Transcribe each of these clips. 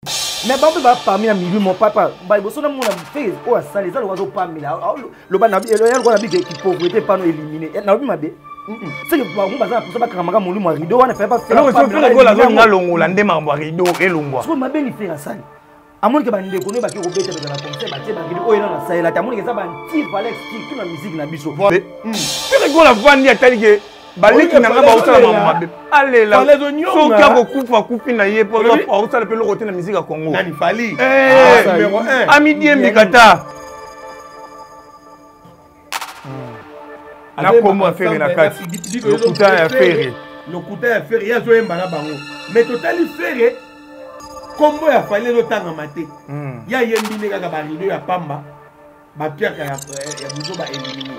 Mais bango mpe ba parmi ya milimo papa liboso namona fe oyo asali eza lokola azopamela loba ya lokola na bike kipauvreté pano élimine nalobi mabe seke bango baza na mposa bakangamaka molimo ya rideau wana feazolinga longola nde makambo ya rideau elongwa sikoyo mabe ni fere asali amonike bandeko noyo bake kobeta beta na concert batie barideau oyo nano asalela te amonike eza banti valex surtout na musique na biso. Fere Gola avandi atali ke baleki na nga baosala makambo mabe, alela soki akokufa akufi na ye mpo aosala mpe eloko te na musique ya Congo. Amidiembika ta na kombo ya Fere na kati, lokuta ya Fere. Lokuta ya Fere, ye azoyemba na bango, mais totali Fere, kombo ya Fali ezotangama te. Ye ayembi nde kaka barideau ya pamba, bapiaka ya buzo ba élimine.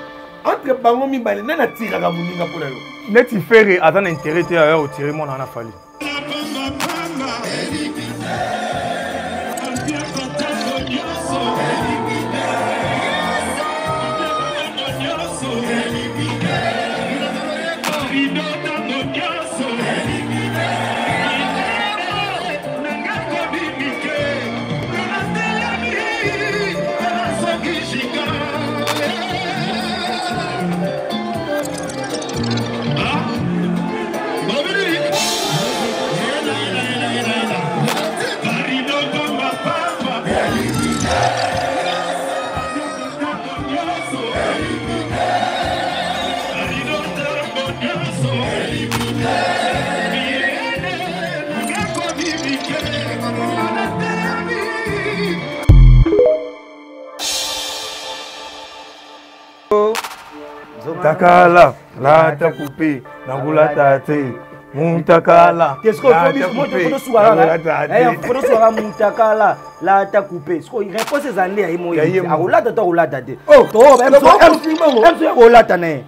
Entre bango mibale, nani atiraka moninga mpo na yo? Neti Fere aza na intérêt te aya otire mwana wana Fali. Mutakala lata kupe nakulata te, mutakala. Fotosuka mutakala lata kupe, sikoyo réponse eza nde ya ye moyi, akolata to akolata te? Mso akolata na ye.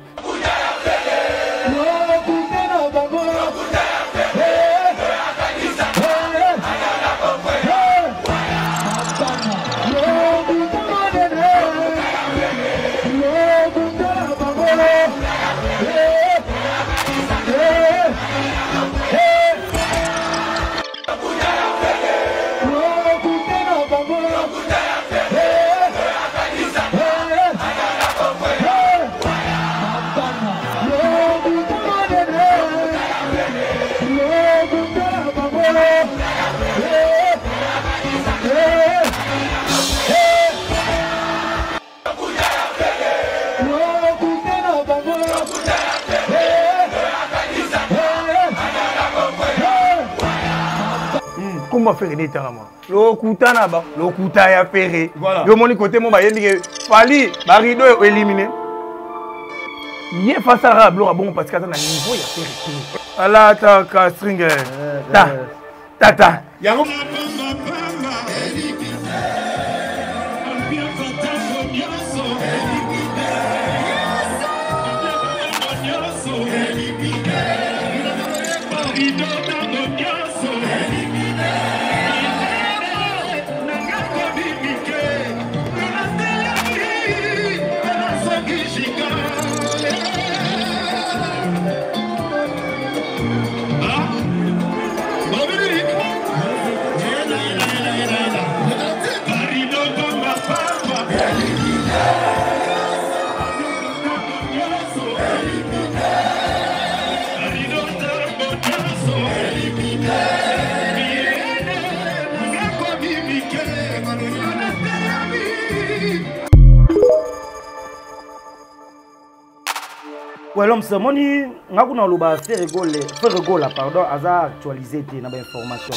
Kombo Fere nde etangama, lokuta na ba lokuta ya Fere. Yo moni kote mo bayembi ke Fali barideau élimine ye, fasalaka biloko ya bongo parce que aza na niveau ya Fere te. Alataka string ta tata yango. Ouais, l'homme moni nga kuna oloba Ferre Gola, Ferre Gola pardon, aza actualisé te na bainformation,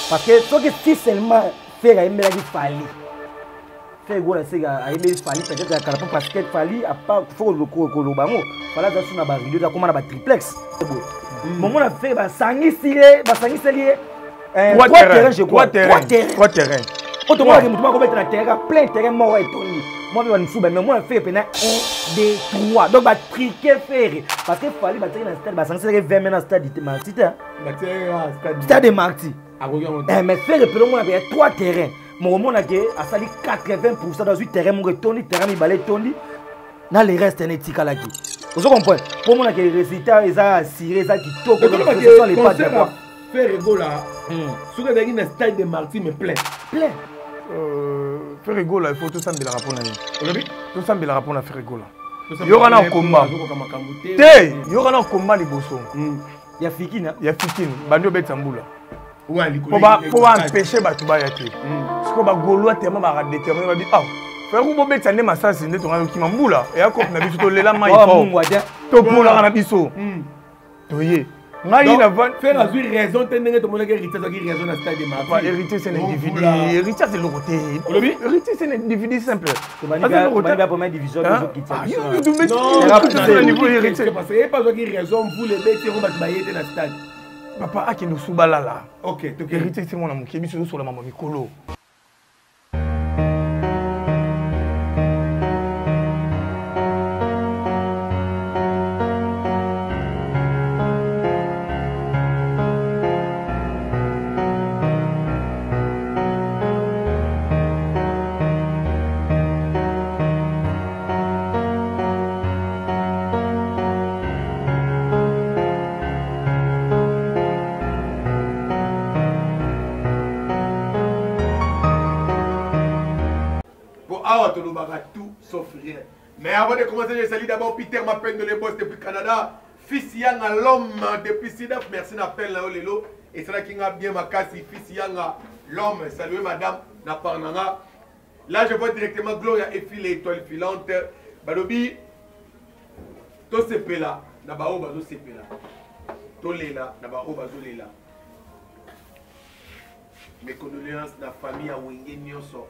parce que soki si seulement Ferre ayembelaki Fali, Ferre Gola seka ayembeli Fali peut-être ya kala, parce que Fali faut koloba yango, Fali aza su na barideau, akoma na batriplex boye. Momona Ferre basangisi ye, basangiseli ye trois terrain, je crois, trois terrain, trois terrain. Oyo tomonaki motu bakobeta na terrain kaka plein terrain moko etondi mwa mpe bamisusu bame mona Fere mpena 1 2 3, donc batriquer Fere, parce que Fali batiaki na stade, basangiselaki 20 mai na stade Marti te, stade Marti. Mais Fere mpena omona mpe 3 terrain moko, omonake asali 80 %, azwi terrain moko etondi, terrain mibale etondi, na le reste na etikalaki. Ozo comprendre? Mpo omonake résultat eza assuré, eza kitoko. Ferre Gola soki azalaki na stade de Martyr, mais plein. Plein. Ferre Gola, il faut tosambelaka mpona ye. Olobi? Tosambelaka mpona Ferre Gola. Yoka na komba te, yoka na komba liboso. Ya Fikina. Ya Fikine, bandi obetisa mbula mpo baempêche bato baya te. Sikoyo bagaulois tellement baka détermine, babi ah, Ferre, bobetisa nde masasi nde tongaki okima mbula eya kope na biso, tolela mai topolaka na biso, toye ngai na Ferre azwi raison te ndenge tomonaki Héritier azwaki raison na stade de Martyr. Héritier, c'est un individu. Héritier, c'est eloko te. Olobi? Héritier, c'est un individu simple. Tobandi première division, tozokitisa. Niveau Héritier. Parce que ye pas azwaki raison, mvula ebeti yango, bato baye te na stade. Papa, akende osubalala. Ok. Héritier, c'est mwana moke, biso tozosola mama mikolo. Bon, awa tolobaka tout sauf rien. Mais avant de commencer, je salue d'abord Peter Mapendo, le boss depuis Canada. Fils Yanga, l'homme depuis Sidaf. Merci d'appel là, lelo. Et c'est là qui a bien makasi. Fils Yanga, l'homme. Saluez madame Naparnanga. Là, je vois directement Gloria et Phil, étoile filante. Balobi, tosepela na bao bazosepela, tolela na bao bazolela. Mes condoléances na famille ya Wenge nyonso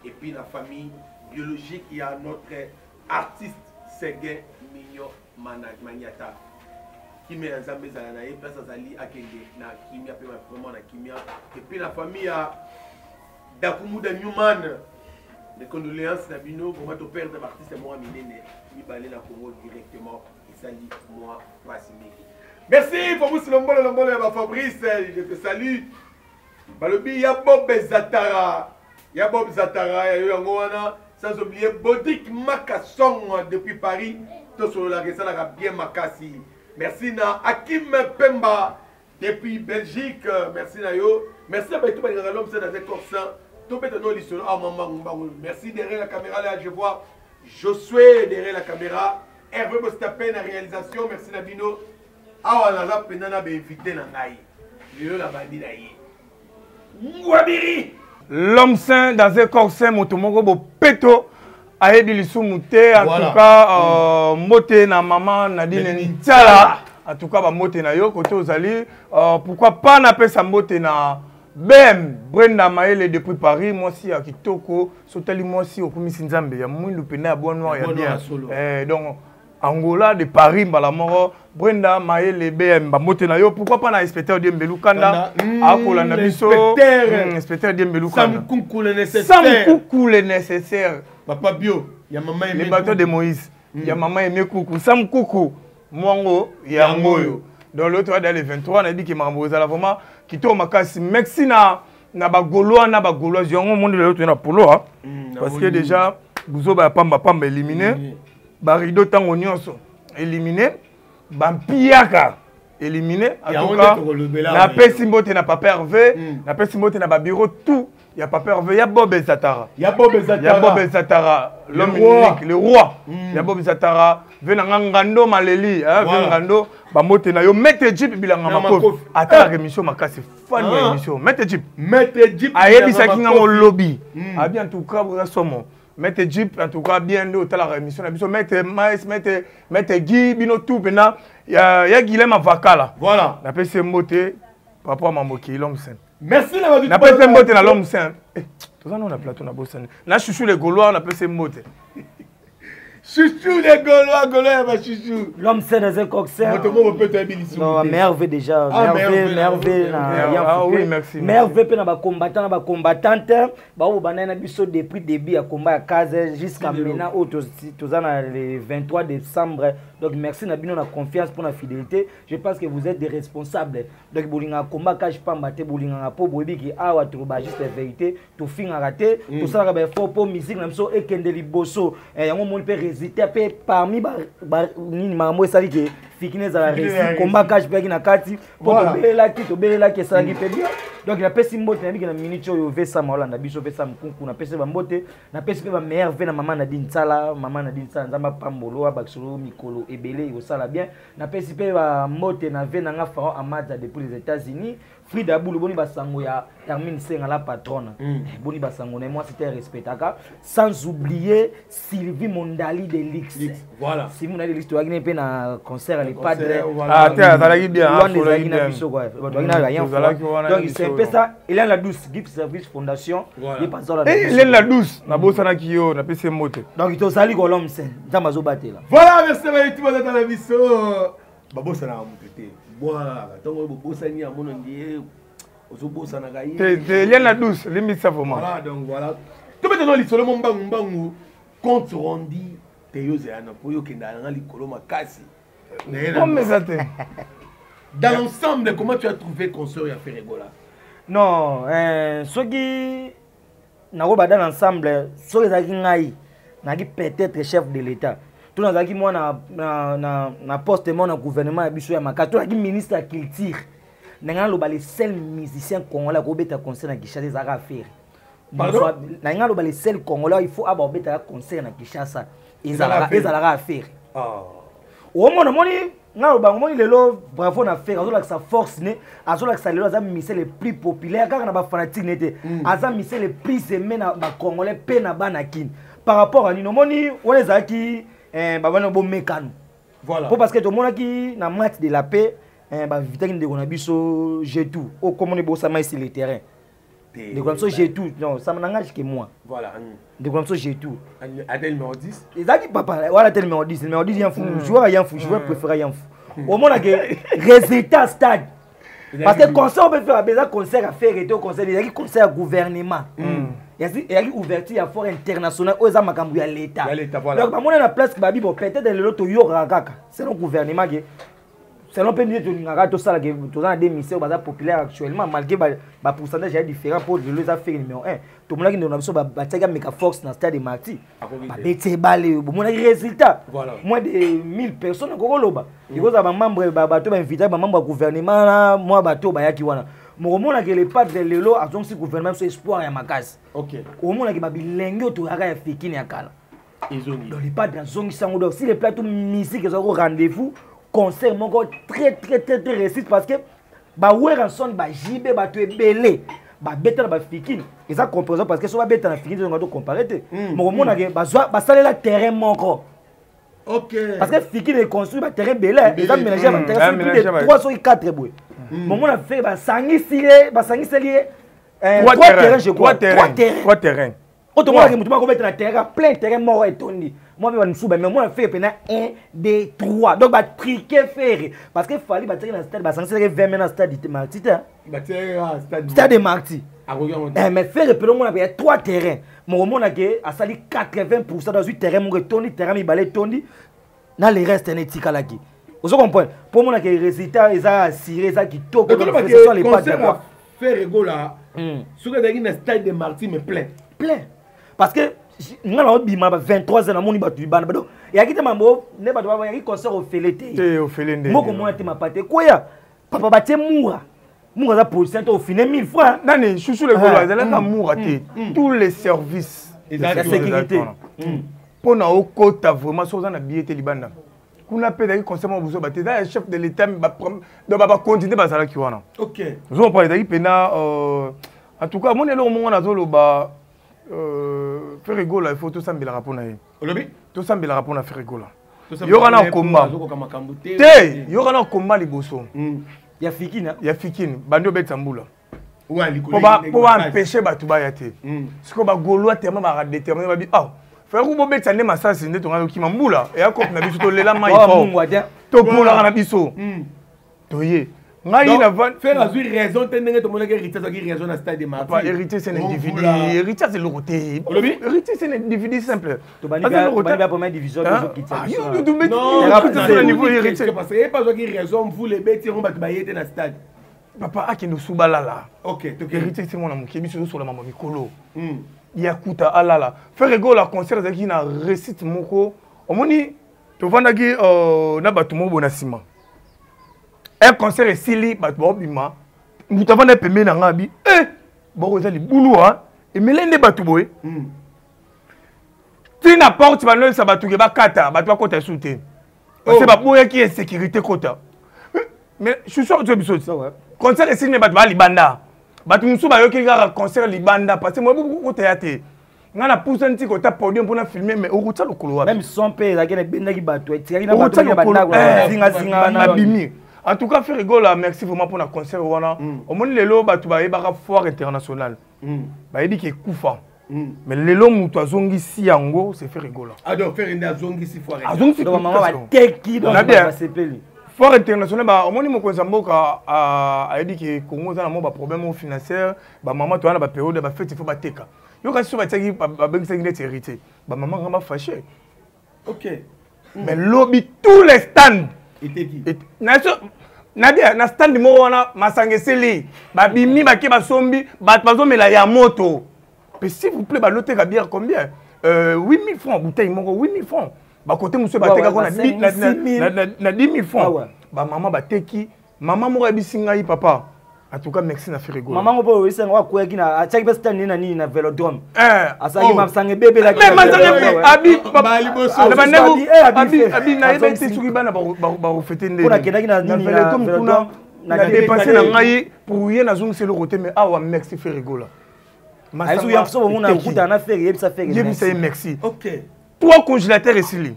et puis na famille biologique ya notre artiste Seguin Mignon Maniata. Kimia ya Nzambe ezala na ye place azali, akende na kimia mpe vraiment na kimia. Et puis na famille ya Dakumuda Newman, mes condoléances na bino. Vraiment, toperdre baartiste moko minene mibale na Congo directement, esali mwa pasi mingi. Merci Fabrice Lombolo, Lombolo ya bafabrice, je te salue. Balobi ya Bob Zatara, ya Bob Zatara, ya yo yango wana. Sans oublier Bodrik Makasong depuis Paris, tosololaka, esalaka bien makasi. Merci na Akim Pemba depuis Belgique, merci na yo. Merci na bato balingaka l'homme saint dans un corps saint. Tobeta no lisolo awa mbangu mbangu. Merci. Derrière la caméra là, je vois Josué derrière la caméra, Hervé Bostapen na réalisation. Merci na bino. Awa naza mpenza na bainvité na ngai lelo, na bandi na ye Ngwabiri. L'homme saint dans un corps saint, moto moko bopeto, ayebi lisumu te. En tout cas, mbote na mama Nadine Ntiala. En tout cas, bambote na yo kote ozali. Pourquoi pas napesa mbote na BM Brenda Maele depuis Paris, mwasi ya kitoko, sotali mwasi okumisi Nzambe, ya mwindu pena, ya bois noir, ya bien. Donc Angola de Paris, mbala moko Brenda Maele BM, bambote na yo. Pourquoi pas na inspecteur Diembelu Kanda akolanda biso, inspecteur Diembelu Kanda. Sam Kunku le nécessaire. Sam Kunku le nécessaire. Papa Bio ya mama Aimé. Les bateaux de Moïse ya mama Aimé Kuku. Sam Kuku mwango yango oyo. Donc l'autre dans le 23, nayebi ke makambo ezala vraiment kitoko makasi. Merci na bagaulois na bagauloise. Yango monde lelo toye na polo, parce que déjà buzoba ya pamba pamba éliminé, barideau ntango nyonso éliminé, bampiaka éliminé. En tout cas, napesi mbote na papa Hervé, napesi mbote na babureau tout ya papa Hervé, ya Bob Ezatara. Ya Bob Ezatara. Ya Bob Ezatara, l'homme unique, le roi. Ya Bob Ezatara, ve na nga Ngando Maleli, ve Ngando, bambote na yo. Maître Jeep bilanga makofi, atalaka émission makasi, fan ya émission. Maître Jeep. Maître Jeep. Ayebisaki ngango lobi abi, en tout cas boza somo. Maître Jeep, en tout cas bien nde otalaka émission na biso. Maître Mais, maître Guy, bino tout mpena ya Guilhem Avakala. Voilà. Napesi ye mbote par rapport à Mamoki, l'homme saint. Merci na napesi ye mbote na l'homme saint. Toza nano na plateau, na bosani na Chouchou les Gaulois, napesi ye mbote. Chouchou les Gaulois, Gaulois ya bachouchou. L'homme saint dans un coq saint. Moto moko mpe toyebi lisumu. Non, merveille déjà. Merveille, merveille na Ah oui, merci. Merveille mpe na bacombattant na bacombattante baoyo bandai na biso depuis début ya combat ya case jusqu'à maintenant oyo toza na le 23 décembre. Donc merci na bino na confiance pour na fidélité. Je pense que vous êtes des responsables. Donc bolingaka combat cage pamba te, bolingaka mpo boyebi ki awa toloba juste vérité, tofingaka te, tosalaka baeffort mpo musique na biso ekende liboso. Yango moni mpe. Résultat mpe parmi nini, makambo esali ke Fikin ezala réussi, combat cash mpe yaki na kati mpo tobelelaki, tobelelaki, esalaki mpe bien. Donc napesi mbote, nayebiki na minute oyo Vesama olanda biso, Vesa Mokunku, napesi bambote, napesi mpe bameilleurs vœux na mama Nadine Nsala. Mama Nadine Nsala, Nzambe apambolo, abakisolo mikolo ebele, ekosala bien. Napesi mpe bambote na ve nanga Pharaon Amada depuis les États-Unis, Frida Bulu, boni basango ya Hermine Senga la patronne, boni basango na ye, mwasi te respectaka. Sans oublier Sylvie Mondali de Lix. Voilà. Sylvie Mondali de Lix, toyaki ne mpe na concert ya Le Padre. Ah, te, azalaki bien. Luanda ezalaki na biso quoi, toyaki na rien. Donc c'est un peu ça. Hélène la Douce, Gift Service Fondation, ye pazola. Hélène la Douce, nabosanaki yo, napesi ye mbote. Donc tozali kolomse, Nzambe azobatela. Voilà, merci bayetu bazata na biso, babosanaka moto te, bwaka ntongo oyo bobosani ya mono ndie ozobosanaka ye. Te te, Eliane la Douce, limbisa vraiment. Voilà, donc voilà, tobetana lisolo mo mbangu mbangu, compte rendu te, yo ozela na mpo yo okendaka nanga likolo makasi. Komeza te. Dans l'ensemble, comment tu as trouvé concert ya Ferre Gola? Non, soki nakoba dans l'ensemble, soki ezalaki ngai, nazalaki peut-être chef de l'État to nazalaki mwa na poste mwa na gouvernement ya biso ya makasi, to nazalaki ministre ya culture, ndenge naloba, le seul musicien congolais akobeta concert na Kinshasa ezalaka Ferre. Na ngai naloba, le seul Congolais il faut aba obetaka concert na Kinshasa ezalaka Ferre. Omona, omoni, ngai loba, omoni lelo, bravo na Ferre, azolakisa force ne, azolakisa lelo aza musicien le plus populaire kaka na bafanatique ne te, aza musicien le plus aimé na bacongolais mpe na bana Kini. Par rapport à nini? Omoni, wana ezalaki babana bomekano po parce que tomonaki na match de la paix, bavitaki ndeko na biso Jetou oyo komoni bosama esi le terrain, ndeko na biso Jetou, non, ça n'engage que moi. Ndeko na biso Jetou. Ate numéro 10. Ezalaki papa wana te, numéro 10, numéro 10 yanfu, joueur ya yanfu, joueur préféré yanfu. Omonake résultat stade, parce que concert oyo mpe eza concert ya Ferre te, concert ezalaki concert ya gouvernement, ezalaki ouverture ya foire internationale oyo eza makambo ya l'État. Donc bamona na place babi, bon, peut-être lelo toyokaka kaka selon gouvernement ke selon mpe nde tolingaka tosalaka, toza na deux musiciens oyo baza populaire actuellement, malgré bapourcentage ya différent, mpo lelo eza Ferre numéro 1. Tomonaki ndeko na biso batiaki ameka force na stade Martyrs, babeti ebale, bomonaki résultat, moins de 1000 personnes. Akokoloba ekozala bamembre, bato bainvitaki, bamembre ya gouvernement na mwa bato bayaki wana. Mokomonaki Le Padre lelo azongisi gouvernement biso espoir ya makasi. Omonaki babilenge oyo toyaka ya Fikin ya kala. Donc Le Padre azongisi yango. Donc si le plateau musique ezalaki rendez-vous, concert moko très très très très réussite, parce que baWerrason, bajibe, bato ebele babeta na baFikin, eza comparaison, parce que so babeta na Fikin, tozonga tocompare te. Mokomonake basalela terrain moko, parce que Fikin econstruit baterrain ebele, eza mélange ya baterrain, plus de 3 soki 4 boye. Momona fe basangisili ye, basangiseli ye 3 terrain, je crois, 3 terrain. 3 terrain. Oyo tomonaki motu moko akobeta na terrain plein, terrain moko etondi mwa mpe bamisusu bame. Mona Ferre mpena 1 2 3, donc batriquer Ferre, parce que Fally batiaki na stade, basangiselaki 20 mai na stade Martyrs te, stade Martyrs. Mais Ferre mpena omona mpe ya 3 terrain moko, omonake asali 80 %, azwi terrain moko etondi, terrain mibale etondi, na le reste na etikalaki. Ozo comprendre, mpo omonake résultat eza assuré, eza kitoko. Ferre Gola, soki azalaki na stade de Martyrs, mais plein. Plein, parce que nga na obima ba 23 heures, namoni bato libanda. Donc eyaki te mambo nde bato bayaki concert ofele te. Te, ofele nde. Moko mona te, mapate ekoya, papa batie mura, mura aza politicien te, ofine 1000 francs. Nani chuchu le Golo azalaka mura te, tous les services ya sécurité. Mpo na okota vraiment, soki oza na billet te, libanda kuna mpe ezalaki concert moko bozoba te, eza ya chef de l'État, donc bacontinue bazalaki wana. Ozompa ezalaki mpena, en tout cas moni eloko moko nazoloba, Ferre Gola, il faut tosambelaka mpo na ye. Olobi? Tosambelaka mpo na Ferre Gola. Yoka na komba te, yoka na komba liboso. Ya Fikin. Ya Fikin, bandi obetisa mbula mpo baempêche bato baya te. Sikoyo bagaulois tellement baka détermine, babi ah, Ferre, bobetisa nde masasi nde tonga tokima mbula eya kope na biso, tolela mai topolaka na biso, toye ngai na Ferre azwi raison te, ndenge tomonaki Héritier azwaki raison na stade de Martyrs. Héritier, c'est un individu. Héritier, c'est eloko te. Héritier, c'est un individu simple. Première division. Niveau Héritier. Parce que ye azwaki raison, mvula ebeti yango, bato baye te na stade. Papa akende osubalala. Héritier se mwana moke, biso tozosola mama mikolo ya kuta alala. Ferre Gola, concert ezalaki na réussite moko. Omoni tovandaki na bato moko boye na nsima, un concert esili, bato baobima, moto avanda pembeni na ngai abi e boko eza libulu a emele nde bato boye ntina porte banoyebisa bato ke bakata, bato bakota esu te parce que baboyaki insécurité kota. Mais chuchu ozo biso concert esili, me bato baa libanda, bato mosusu bayoki kaka concert libanda parce que moyebi kota ya te. Ngai napusani ti kota podium mpona filme, mais okotya lokolo wapi? Même son mpe ezalaki na ebendaki bato, etikaki na bato na bandako zingazinga. Babimi. En tout cas, Ferre Gola, merci vraiment mpona concert wana. Omoni lelo bato bayebaka foire internationale, bayebi ke ekufa, mais lelo moto azongisi yango, c'est Ferre Gola. Ah, donc Ferre nde azongisi foire? Azongisi. Donc mama bateki, donc basepeli. Foire internationale ba omoni mokonzi ya mboka ayebi ke Congo eza na mwa baproblème oyo financière. Bamama toza na bapériode ya bafete, faut bateka. Yoka, so batiaki, babengisaki neti héritier, bamama nga bafâché. Mais lobi tous les stands eteki. Nadia na stand moko wana, masanga esili, babimi, bake, basombi, bato bazomela ya moto. Mpe s'il vous plaît, baloteka bière combien? 8000 francs bouteille moko, 8000 francs. Bakote mosusu batekako na 10 000 francs. Bamama bateki. Mama moko ayebisi ngai: "Papa, en tout cas merci na Ferre Gola." Mama ngo mpo oyebisi yango, akweyaki na atiaki mpe stand na nini na Vélodrome, asalaki masanga ebebelaki. Abi abi nayebi te soki bana bakofete ndenge. Nakendaki na nini na Vélodrome kuna, na dépense na ngai pour ye, nazongisa eloko te. Mais awa, merci Ferre Gola. So bomona okutana na Ferre, yebisa Ferre. Yebisa ye merci. Trois congélateur esili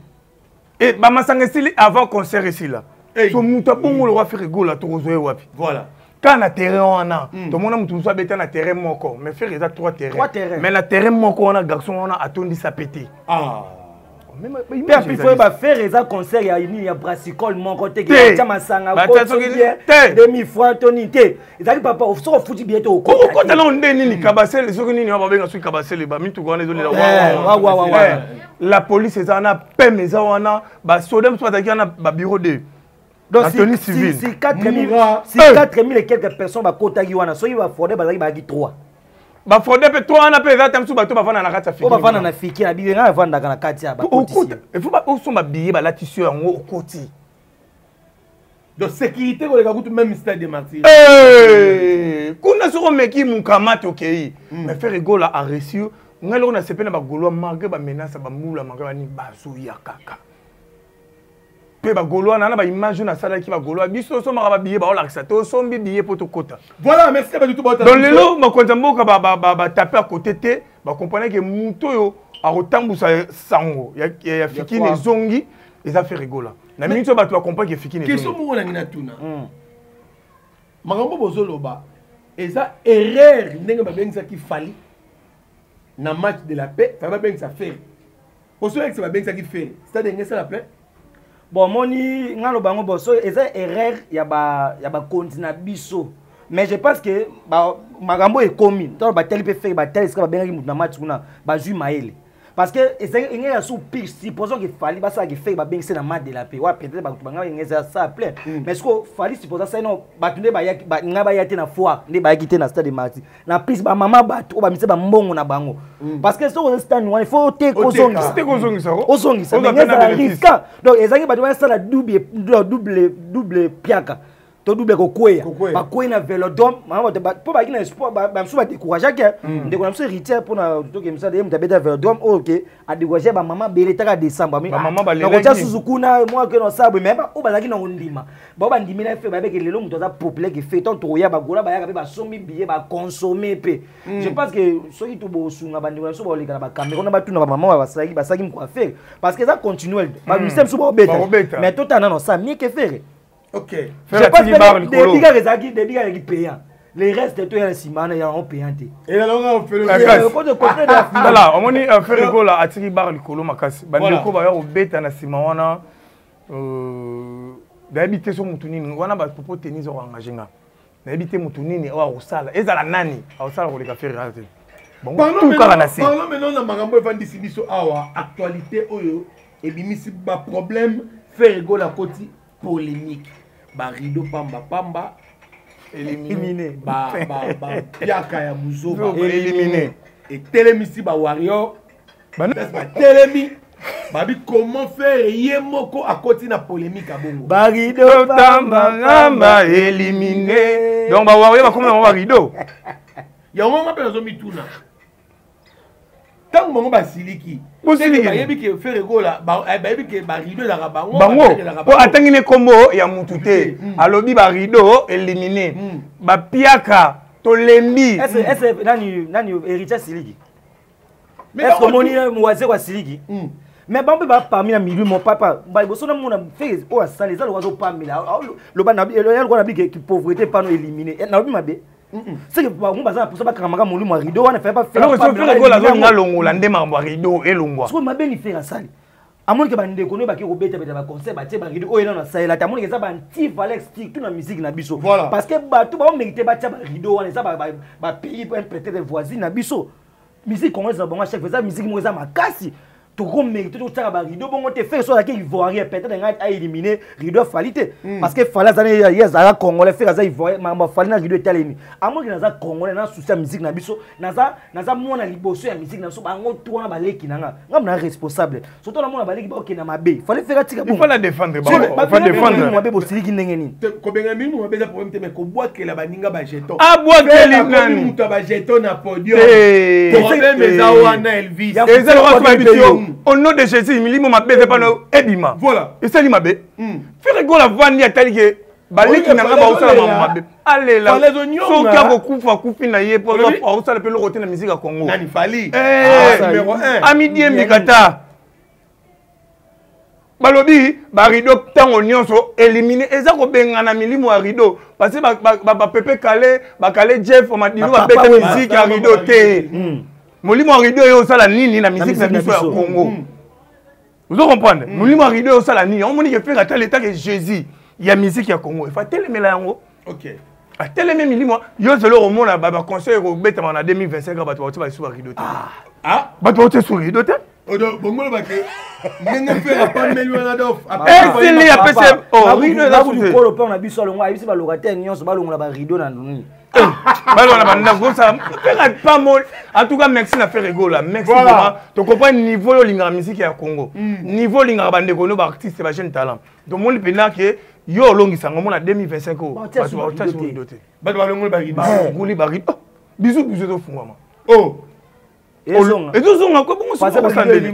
e bamasanga esili avant concert esila. So moto abongo lokwa Ferre Gola, tokozwa ye wapi? Voilà. Kaka na terrain wana, tomona moto mosusu abeta na terrain moko, mais Ferre eza trois terrain, mais na terrain moko wana, garçon wana atondisa pe te. Mpe api fo oyeba, Ferre eza concert ya nini, ya brassicole moko te, tia masanga 2000 francs to nini te. Ezali papa, soki ofuti billet te. Okota nango nde nini, kabasele soki nini wana babenga, soki kabasele, bamituka wana ezolela, la police eza wana, peme eza wana, basoda mosusu bazalaki wana, babureau de Donc si, si, si 4000, si 4000 et quelques personnes bakotaki wana, soki bafraude bazalaki, bayaki 3. Bafraude mpe 3 wana mpe eza te. Mosusu bato bavanda na kati ya fiki, bavanda na fiki na biye, ngai avandaka na kati ya bakotisi. Ifo osomba billet, balatisi yo yango, okoti. Donc sécurité koleka kutu même stade de Martyr. Kuna soki omeki mukamate, okei. Mais Ferre Gola a reçu ngai loko nasepe na bagaulois, malgré bamenace, bambula, malgré bani, bazoya kaka. Mpe bagaulois na baimage oyo nasalaki, bagaulois biso tosomaka babillet, baolakisa tosombi billet mpo tokota. Voilà, merci bato tout. Donc lelo bakonzi ya mboka batape à côté te, bakomprendre ke moto oyo akotambusa sango ya fikini ezongi eza Ferre Gola. Na miniti oyo bato bacomprendre ke fikini. Question moko nangi natuna: makambo bozoloba eza erreur ndenge babengisaki Fally na match de la paix, fa babengisa Ferre? Poso babengisaki Ferre, stade enge esala plein. Bon, moni nga loba yango, bon, so eza erreur ya ba ya bakonzi na biso, mais je pense que makambo ekomi ntango batali mpe Ferre, batali esika babengaki motu na match kuna, bazwi mayele, parce que ezalaki engenge ya sous pire. Supposons que Fally basalaki Ferre, babengisi na match de la paix wa, peut-être bato banga engenge eza ça plein. Mais siko Fally suppose asali no bato nde bayaki, nga baya te na foire, nde bayaki te na stade de Martyr, na plus bamama, bato oyo bamise bambongo na bango, parce que soki oza stade wana, il faut te kozongisa, ozongisa, mais ezala risquant. Donc ezalaki bato basala double double double piaka to double kokweya, bakwei na Vélodrome. Mama bato mpo bayaki na espoir, bamosusu badécourageaki. Ndeko na biso héritier, mpona tokemisa ye moto abeta Vélodrome oyo ke adécourage bamama bele taka décembre nakotia susu kuna mwa ke nosala boye. Mais oyo bazalaki na kondima bao bandimi na fe, bayebeke lelo moto aza populaire ke fe tant tokoya, bagola bayaka mpe basombi billet, baconsomme mpe. Je pense que soki tobosunga bandeko na biso baoleka na bacameron na batuna bamama basalaki basalaki moko affaire, parce que eza continuel, bamusicien mosusu baobeta, mais totala nano sa mieux que Ferre. Je pense que débit kaka ezalaki, débit kaka ezalaki payant, le reste to ya na nsima wana yango payant te. Tala, omoni Ferre Gola atiki bar likolo makasi. Bandeko baya kobeta na nsima wana, nayebi te so motu nini wana bapopo tenise akoengage nga, nayebi te motu nini oyo akosala, ezala nani akosala koleka Ferre kaka te. Bango kaka na se. Parlons maintenant na makambo evandisi biso awa, actualité oyo ebimisi baproblème. Ferre Gola akoti polémique, barideau pamba pamba, éliminé, bapiaka ya buzoba, éliminé, etelemisi bawarrior, batelemi. Babi comment faire ye moko akoti na polémique ya bongo. Barideau pamba pamba éliminé. Donc ba warrior bakoma na ba rideau. Yango nga pe nazo mituna. Tango bango basiliki. Bayebi ke Ferre Gola bayebi ke ba rideau ezalaka bango. Bango po atangi ne kombo ya mutu te. Alobi ba rideau éliminé. Ba piaka tolembi. Est-ce nani nani héritier siliki? Est-ce que omoni wazeko asiliki? Mais bango mpe baparmi na milieu mo papa liboso namona fe oyo asali eza lokola azopamela loba lokola na bike pauvreté pano élimine nalobi mabe seke bango baza na posa bakangamaka molimo ya rideau wana faya baferagola longola nde makambo ya rideau elongwa soki mabe ni fere asali amonike bandeko no bake kobetabeta baconcert batie barideau oyo nano asalela te amonike eza baanti valeur surtout na musique na biso parce que bato baomérite batia barideau wana eza bapays peut-être voisine na biso. Musique congolaise na bango à chaque fois eza musique moko eza makasi, tokomérite totiaka barideau bongo te. Ferre so azalaki ivoirien, peut-être ngai aélimine rideau afali te, parce que Fali aza ye azalaka congolais, Ferre aza ivoirien. Makambo afali na rideau etalemi. Amoniki naza congolais na souci ya musique na biso, naza mwana liboso ya musique na biso. Bango to wana baleki na nga, nga mna responsable, surtout namona baleki bakokenda mabe. Fali Ferre atika bongo, il défendre bango mabe. Bosiliki ndenge nini? Kobenga milimo mabe eza problème te, mais kobwakela baninga bajeton, abwakeli nani? Moto ya bajeton na podium, problème eza wana. Elvis eza lokola bayebi yo au nom de Jésus, milimo mabe eza pano ebima. Voilà, esali mabe. Ferre Gola avandi atali ke baleki na nga baosala makambo mabe, alela. Soki akokufa, akufi na ye, po aosala mpe eloko te na misike ya Congo. Amidiembika ta balobi barideau ntango nyonso élimine, eza kobengana milimo ya rideau, parce que bapepe kale bakale Jeff Madilo babeta misike ya rideau te. Molimo ya rideau oyo osala nini na misike na biso ya Congo? Ozo comprendre? Molimo ya rideau osala nini? Omoni ke Ferre atali etake Jésus ya misike ya Congo, efa atelemela yango, atelemi milimo. Yo zelo okomona baconseil ekobetama na 2025, bato bauti balisusu barideau te, bato bauti esu rideau te. Bongo lobake ndenge mpe apameli wana dof. Esili apesi rideau eza sukolo mpe na biso alongo ayebisi balocataire nyonso balongola barideau na nini. Balongola bandako osala mpe pamol. En tout cas, merci na Ferre Gola, merci vraiment. Tocomprendre niveau oyo olingaka musique ya Congo, niveau olingaka bandeko no baartiste, bajeune talent. Tomoni mpenza ke yo olongisa yango mona 2025 oyo bato baotia su rideau te. Bato balongoli barideau, balongoli barideau, bizu bizu ezofungwama. Oh, ezozonga ko bongo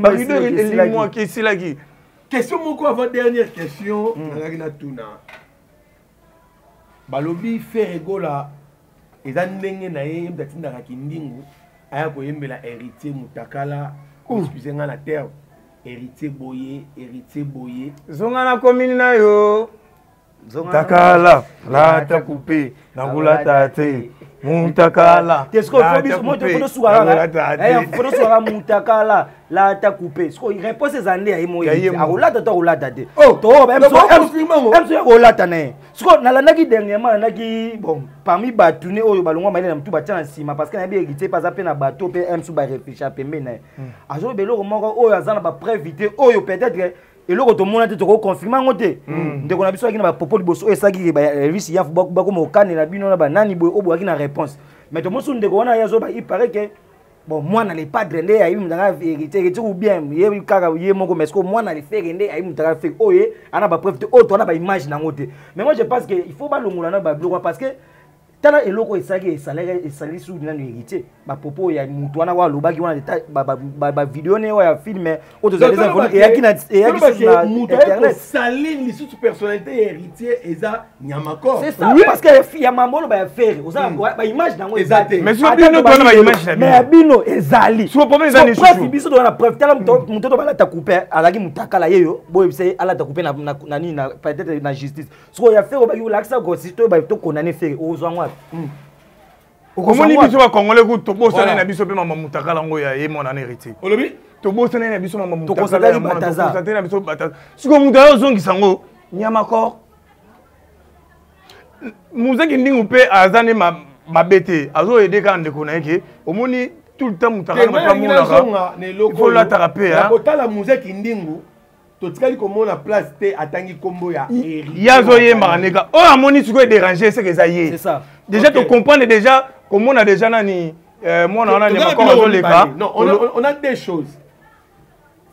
barideau elimwaki, esilaki. Question moko avant dernière question nazalaki na tuna. Balobi Ferre Gola eza ndenge na ye, ye moto atindaka Kindingu aya koyembela Héritier Mutakala. Excuse nga na terme, Héritier boye, Héritier boye. Zonga na commune na yo, takala lata coupe nakolata te, mutakala. Fotosuka mutakala lata coupe, sikoyo réponse eza nde ya ye moko, akolata to akolata te? Toemso akolata na ye. Sikoyo nalandaki dernièrement, nalandaki bon parmi bato ne oyo balongwa mayele na motu batia na nsima, parce que nayebi Héritier mpe aza mpe na bato mpe msu baréfléchir pembeni na ye, azoloba eloko moko oyo aza na bapreuve te, oyo peut-être eloko tomona te, tokoconfirme yango te. Ndeko na biso ayaki na bapopo liboso oyo esalaki Elvis Yafu bakoma kokanela bino na banani boye oyo boyaki na réponse. Mais tomosu ndeko wana ye azoba, il paraît que bon mwana le padre nde ayebi moto anga Héritier, Héritier ou bien ye kaka ye moko, mais sikoyo mwana le Ferre nde ayebi moto anga Ferre oyo ye ana bapreuve te, oyo toana baimage nango te. Mais moi je pense que il faut balongola na babiloko, parce que tala eloko esalaki esalaki esali su nanu Héritier bapopo ya motu wana oyo alobaki wana, bavideo ne oyo ya film oyo tozali eyaki na eyaki susu na internet. Salir lisusu personnalité ya Héritier eza nyamakor. C'est ça, parce que ya mambo oloba ya Ferre oza baimage nango eza te. Mais soki bino towana baimage na mais ya bino ezali soki problème eza lisusu biso towana preuve. Tala moto to balata coupe azalaki mutakala ye yo boyebisa ye alata coupe na nini na peut-être na justice. Sikoyo ya Ferre obaki olakisa kosi to tokondane Ferre ozwa ngo wapi? Omoni biso bacongolais ku tobosani na biso mpe mama mutakala yango ya ye mwana na Héritier. Olobi tobosani na biso mama mutakala na biso Bataza. Sikoyo moto ayo ozongisa yango nyamakor muzaki ndingu mpe aza ne mabe te, azoyede kaka ndeko na ye ke omoni tout le temps mutakala bato bamonaka olataka mpe kotala muzaki ndingu. Totikali komona place te atangi nkombo ya ye, azoyembaka ndeka oyo amoni sikoyo edérange eseke eza ye déjà. Tocomprendre déjà komona déjà nani mwana wana nyamakor azoleka. On a deux choses.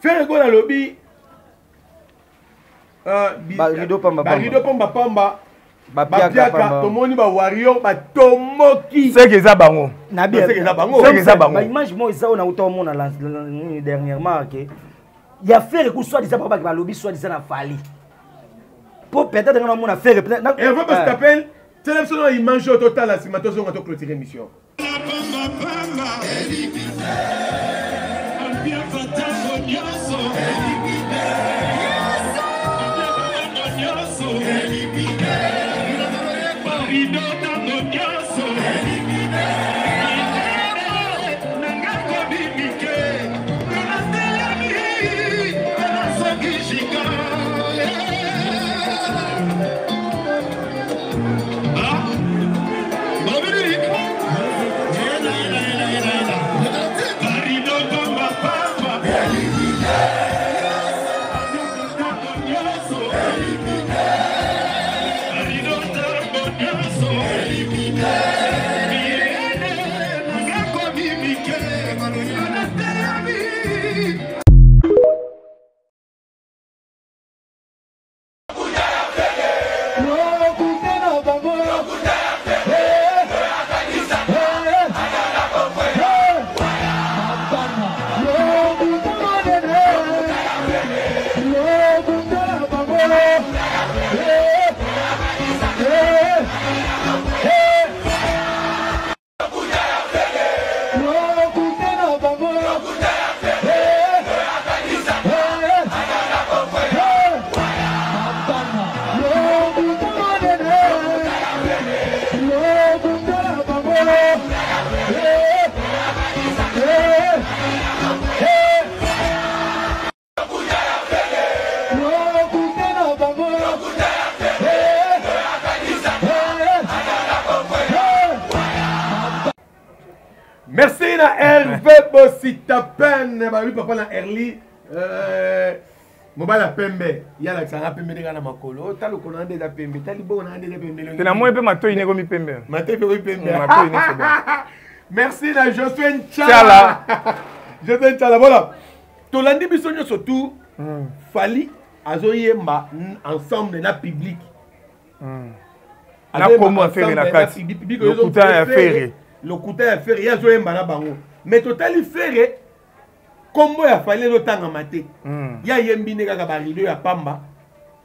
Ferre Gola alobi barido pamba barido pamba pamba bapiaka tomoni ba warrior batomboki seke eza bango seke eza bango seke eza bango baimage moko eza oyo nauta omona dernièrement ke ya Ferre ku soit disant papa balobi soit disant na Fally po peut-être nga namona Ferre Hervé Bostapen tela biso na image oyo totala nsima tozonga toclôture émission. Merci na Hervé Bositapen babi papa na Erli euh, mobali ya pembe ye alakisaka nga pembe ndenge na makolo ta lokolo na nde eza pembe ta liboko na nde eza pembe te na moi mpe matoi nekomi pembe matoi mpe ekomi pembe mm, matoi ne merci na Josué Nchala Josué Nchala voilà tolandi biso nyonso tout mm. Fally azoyemba ensemble na public mm. na kombo ya Ferre na kati lokuta ya Ferre lokuta ya Ferre ye azoyemba na bango mais totali Ferre kombo ya Fally ezotangama te mm. ye ayembi nde kaka barido ya pamba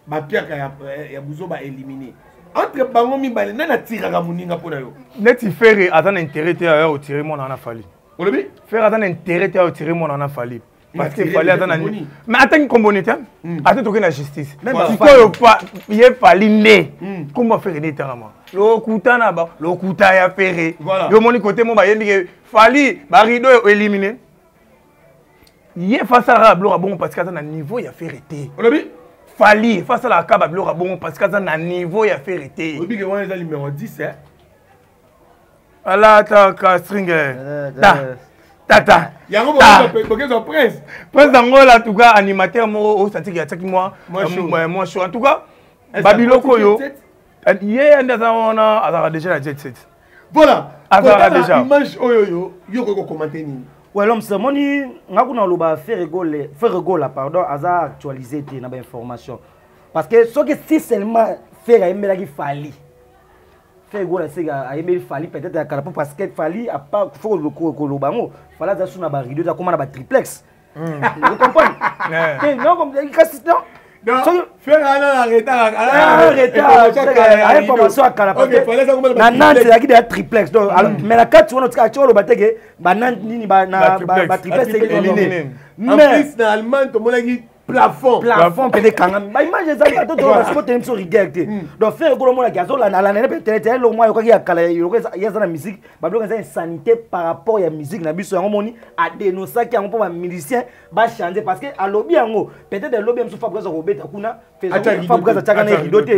bapiaka ya, ya buzoba élimine entre bango mibale nani atiraka moninga mpo na yo neti Ferre aza na intérêt te ya otire mwana wana Fally olobi Ferre aza na intérêt te ya otire mwana wana Fally parce que Fally aza na mais atangi kombo ne te hmm. ata toke na justice sikoyo ye Fally nde hmm. kombo ya Ferre nde etangama lokuta na ba lokuta ya Ferre yo omoni kote mo bayembi ke Fally barido élimine ye fa asalaka babiloko ya bongo parce que aza na niveau ya Ferre te olobi Fally fa asalaka ka babiloko ya bongo parce que aza na niveau ya Ferre te oyebi ke wana eza numéro 10 eh? alataka string ta tata yango bokezwa prince prince angola en tout cas animateur moko osantiki atiaki mwa mwa show en tout cas babiloko oyo ye nde aza wana azalaka déjà na jet set voilà azalaka déjà image oyo yo yo okoki kokomante nini ouais l'homme se moni nga kuna oloba Ferre Gola pardon aza actualisé te na bainformation parce que soki si seulement Ferre ayembelaki Fally Ferre Gola seka ayembeli Fally peut-être ya kala po parce que Fally apa faut koloba yango Fally aza su na ba rideau akoma na ba triplex vous comprenez te non kasi non Ferre ana na retard retard information ya kala parce que na Nantes ezalaki deya triplex donc mais na kati wana otika ati oloba te ke ba Nantes nini ba triplex éliminé mais na Allemagne tomonaki plafond plafond mpe ekangami baimage ezali bato tobasikote biso rigueur te hmm. donc Ferre Gola omonaki azolanda alanda mpe telete eloko moko ayokaki ya kala eloko ye aza na musique babiloko eza insanité par rapport ya musique na biso yango moni adenosaki yango mpo bamusicien bachange parce que alobi yango peut-être elobi ya mosusu Fabregas akobeta kuna Fabregas atiaka na rideau te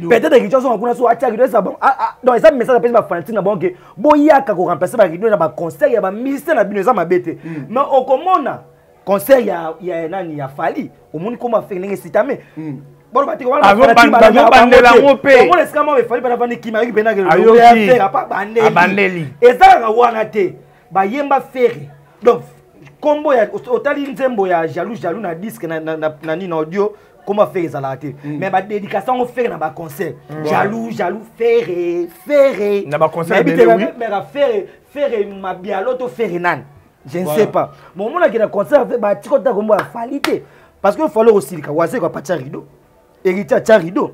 peut-être rideau azonga kuna so atia rideau eza bon ah, ah, donc eza message apesi bafanatique na bango ke boyaka koremplace barideau na baconcert ya bamusicien na bino eza mabe te hmm. mais okomona concert ya, ya nani ya Fally omoni koma Ferre ndenge esitame hmm. bazobandela yango mpe omona esika moko e Fally mpena vandi kima ayoki mpena apa bandeli eza kaka wana te bayemba Ferre donc Kombo ya otali nzembo ya jaloux jaloux na disque na na na nini na audio kombo Ferre ezalaka te. Mais ba dédicace yango Ferre na ba concert. Jaloux jaloux Ferre Ferre. Na ba concert ebele, oui. Mais Ferre Ferre Mabialo to Ferre nani. Je ne sais pas. Bon omonaki na concert batika ota kombo ya Fally te. Parce que Fally osilika wazeko apatia rideau. Héritier atia rideau.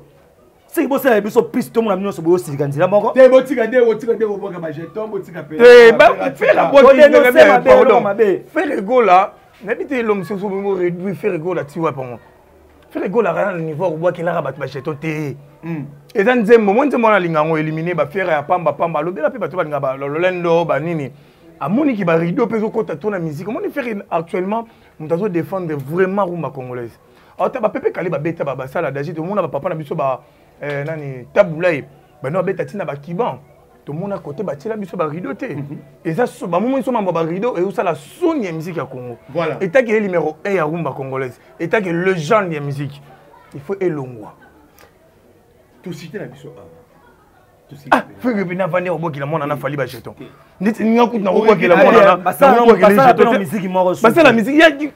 Soki bosala biso prise tomona bino nyonso boyosilika nzela moko. Te botika nde botika nde kobwaka bajeton botika pe. Ferre Gola nayebi te elo mosusu bongo réduit Ferre Gola ti wapi yango. Ferre Gola akala na niveau akobwakelaka bato bajeton te. Eza nzembo mo nzembo wana alinga yango éliminer bafiere ya pamba pamba alobela mpe bato balinga balolendo banini amoniki barideau mpe ezokɔta to na musique omoni Ferre actuellement moto azodéfendre vraiment rumba congolaise. Ata bapepe kale babeta basala daji tomona bapapa na biso ba nani tabula ye bano babeta ntina bakiban tomona kote batiela biso barideau te. Eza bamomoni so mambo ya barideau ezosala soni ya musique ya Congo. Etaki ye numéro 1 ya rumba congolaise, etaki légende ya musique, il faut elongwa. Tosite na biso awa. Ah, Ferre mpe navandi akobwakela mwana na Fally bajeton neti nga kutu nakobwakela mwana basala musique yaki.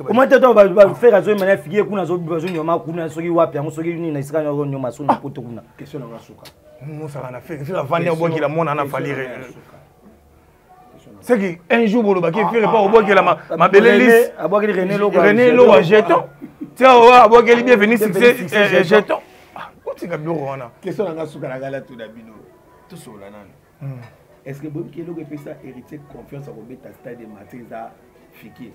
Omoi te to Ferre azoyemba na figie kuna azonyoma kuna soki wapi yango soki nini na esika azonyoma so na poto kuna. Question na nga suka. Mosaka na Ferre Ferre avandi akobwakela mwana na Fally, c'est que un jour bolobaki Ferre mpo akobwakela mabele lise abwakeli René René Lokwa jeton tia oyo abwakeli Bienvenu Succès jeton otika biloko wana. Question na nga suka na ngai natuna bino tosolola nano. Est ce que boyebi eloko epesa Héritier confiance ya kobeta Stade de Martyr eza Fiki?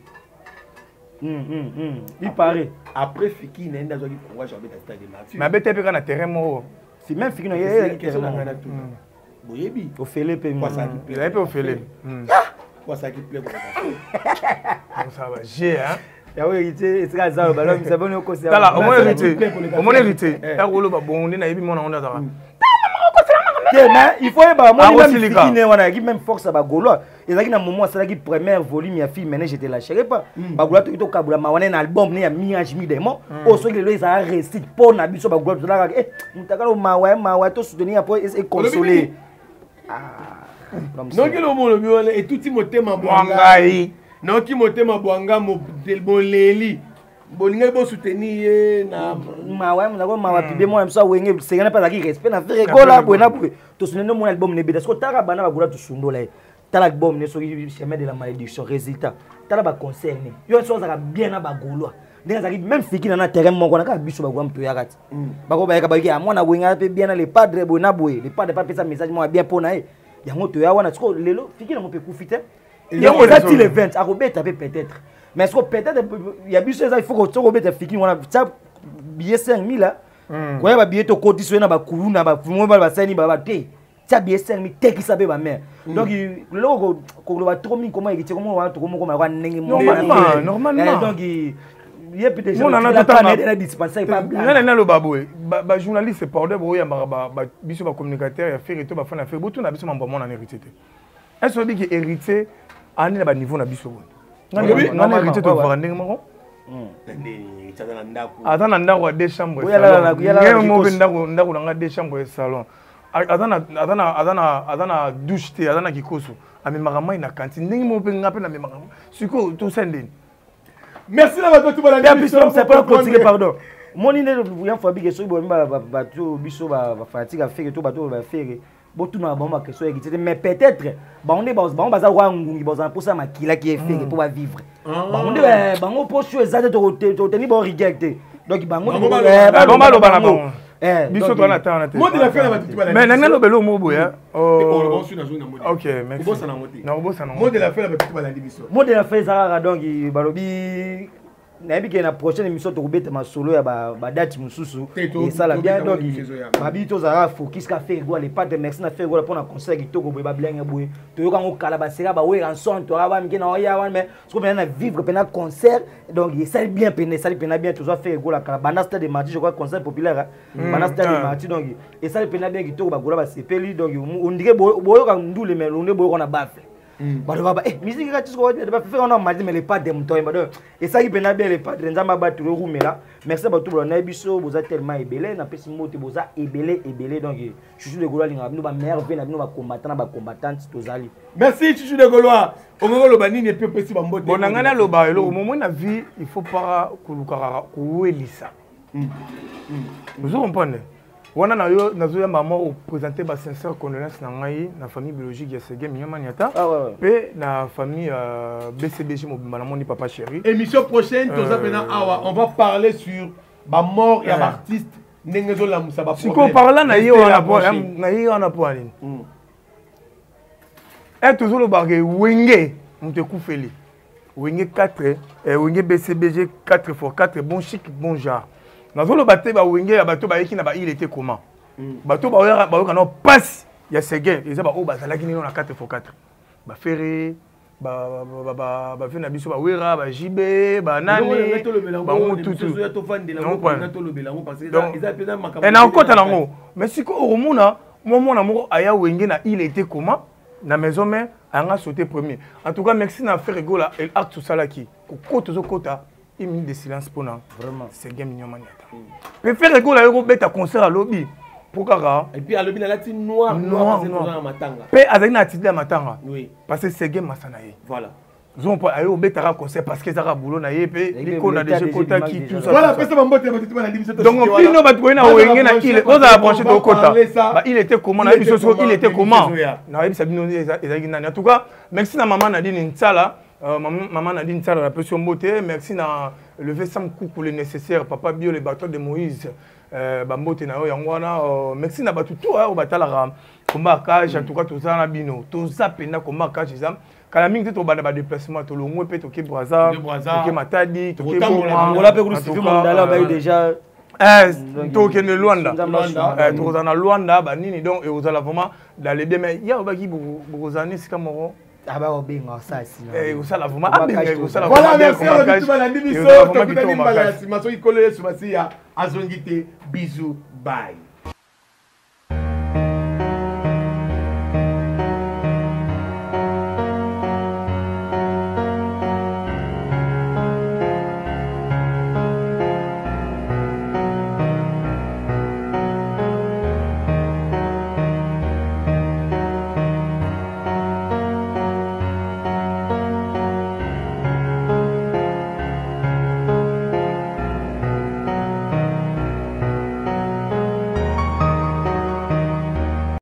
Il paraît. Après Fiki na ye nde azwaki courage ya kobeta Stade de Martyr. Mais abeta mpe kaka na terrain moko. Si même Fiki na ye. Question na ngai natuna, boyebi ofele mpe. Ezali mpe ofele. Po asalaki plein koleka. Osala ba g hein. Yango Héritier esika aza balobisa boni okosi. Tala omoni Héritier, omoni Héritier akoloba bongo nde nayebi mwana ngo nde azalaka. Te mais il faut yeba moni même Fiki ne wana ayaki même force ya bagaulois ezalaki na moment asalaki première volume ya film ne je te lâcherai pas. Bagaulois toki tokabula mawa ne na album ne ya mi-ange mi-démon oyo soki lelo ezala réussite mpo na biso bagaulois tozalaka eh mutakala mawa mawa tosoutenir po econsole. Noki lomolobi wana etuti motema bwangai, noki motema bwanga boleli bolingaki bosoutenir ye na mawa nako mawa pibe mwana biso awenge sengana mpe azalaki respect na Ferre Gola boye na boye tosundeli nde mona album nebeta soki otala bana bagola tosundola ye tala album ne soki chemin de la malédiction résultat tala baconcert ne yo nyonso azalaka bien na bagaulois ndenge azalaki même Fiki na terrain moko na kaka biso bagaulois moto oyaka ti bako bayaka bayaki ya mwana wenga mpe bien na le padre boye na boye le padre mpe apesa message moko ya bien mpo na ye yango toya wana sikoyo lelo Fiki nango mpe ekufi te yango eza ti le 20 akobeta mpe peut-être mais siko peut-être ya biso eza il faut soki obeta Fiki wana tia billet 5000 koya babillet tokotisi oye na bakulu na bafumo basani baba te tia billet 5000 tekisa mpe bamare. Donc lelo koloba trop mingi koma Héritier komo wana tokomokoma yakwa ndenge normalement. Donc ye mpe déjà dispensaire. Nga naloba boye, bajournaliste pardon boyambaka biso bacommunicateur ya Ferre to bafana ya Ferre botuna biso mambo ya mwana na Héritier te. Est ce oyebi ke Héritier andi na baniveau na biso boye? Nga na Héritier tovaka ndenge moko. Aza na ndako ya deux chambres, mo mpe ndako na nga deux chambres et salon. Aza na douche te, aza na kikoso amemaka mai na cantine ndenge moko mpe nga mpe namemaka. Sikoyo tosala ndeni? Merci na bato tubalandi. Pardon, moni nde ya Fabike soki boyambi bato biso bafanatike ya Ferre to bato oyo baFerre botunaka bango baquestion ya Héritier te. Mais peut-être bango nde bango baza kwa ngungi bazala mposa makilaki ye Ferre mpo bavivre bango nde bango mpo so eza te toteni bao rigueur te. Donc bango baloba na bango biso towana ta wana te. Mais nanga nalobela omo boye. Ok, merci, nakobosana. Mot de la fin na bato balandi biso. Mot de la fin eza kaka donc balobi nayebi ke na prochaine émission tokobeta masolo ya badate mosusu esala bien. Donc babi tozalaka focus ka Ferre Gola le padre. Merci na Ferre Gola mpona concert kitoko boye babilenge boye toyoka yango kala baseka bawera nson toyaka bamike na oya wana. Mais soki mpena na vivre mpena concert donc esali bien mpena esali mpena bien. Tozwa Ferre Gola kala banda Stade de Martyr, je crois concert populaire banda Stade de Martyr. Donc esali mpena bien kitoko, bagola basepeli. Donc ondire boyoka ndule mais onde boyoka na baffle. Bato baba eh musique kaka tisiko bafefe wana madi, mais le padre moto ayemba. Donc esalaki mpena bien le padre. Nzambe abatela, orumela. Merci bato bolanda biso, boza tellement ebele. Napesi mbote, boza ebele ebele. Donc Chouchou de Gaulois alingaka bino, bamerveille na bino, bacombattant na bacombattante, tozali. Merci Chouchou de Gaulois. Okoki oloba nini epi opesi bambote? Bon, na ngai naloba eloko momoi na vie, il faut pas kolukaka kowelisa. Ozo comprendre wana na yo, nazoyamba mwa oprésente basincère condoléance na ngai na famille biologique ya Sege Minyamaniata mpe na famille BCBG mobimba. Namoni papa chéri. Émission prochaine toza mpena awa, on va parler sur bamort ya baartiste, ndenge ezolamusa. Sikoyo parla na ye wana, na ye wana mpo ya nini e tozolobaka Wenge moto ekufeli Wenge 4, Wenge BCBG 4 x 4, bon chic bon genre. Nazoloba te bawenge ya bato bayeki na baile te. Comment bato bayoka nao mpasi ya Seguin? Eza baoyo bazalaki nino na 4 x 4, baFerre, bave na biso, baWera, baJB, banani, bango tutu nakokɔta nango. Mais sikoyo okomona mwa mwana moko aya Wenge na il était comment na maison mère, anga sauté premier. En tout cas, merci na Ferre Gola, acte osalaki kokota, ozokota une minute de silence mpona vraiment Seguin Mignon Maniata. Mpe Ferre Gola aye kobeta concert, alobi mpo kaka Et puis alobi nalati noir noir na matanga. Mpe azalaki na attitude ya matanga parce que Seguin masa na ye. Voilà. Zompo aye obetaka concert parce que ezaka boulot na ye mpe likonda déjà ekotaki, tout ça. Voilà, pesa bambote ya bato balandi biso. Donc bino bato boye na Wenge na ile, ozala branché, tokota ba il était comment. Nayebi biso soko il était comment, nayebisa bino ezalaki nani. En tout cas, merci na mama Nadine Ntsala, maman Nadine Ntsala, napesi yo mbote. Merci na levé Sam Kuku, le nécessaire, papa Bio, le bâton de Moïse, bambote na yo yango wana. Merci na bato tout oyo batalaka Combat Cage. En tout cas, toza na bino, toza mpenza Combat Cage. Eza kala mingi te, tobanda badéplacement, tolongwe mpe toke Braza, toke Matadi, toke Angola mpe kulusifi mondala bayi déjà. Tokende Lwanda, tokozala na Lwanda banini. Donc ekozala vraiment dans les bien. Mais ya obaki bokozala na esika moko. Abakobenga sasi. Ekosala vraiment abenga, ekosala. Voilà, merci balandi biso. Tokutani mbala ya nsima soki Nkolo Yesu Masiya azongi te. Bisous, bye.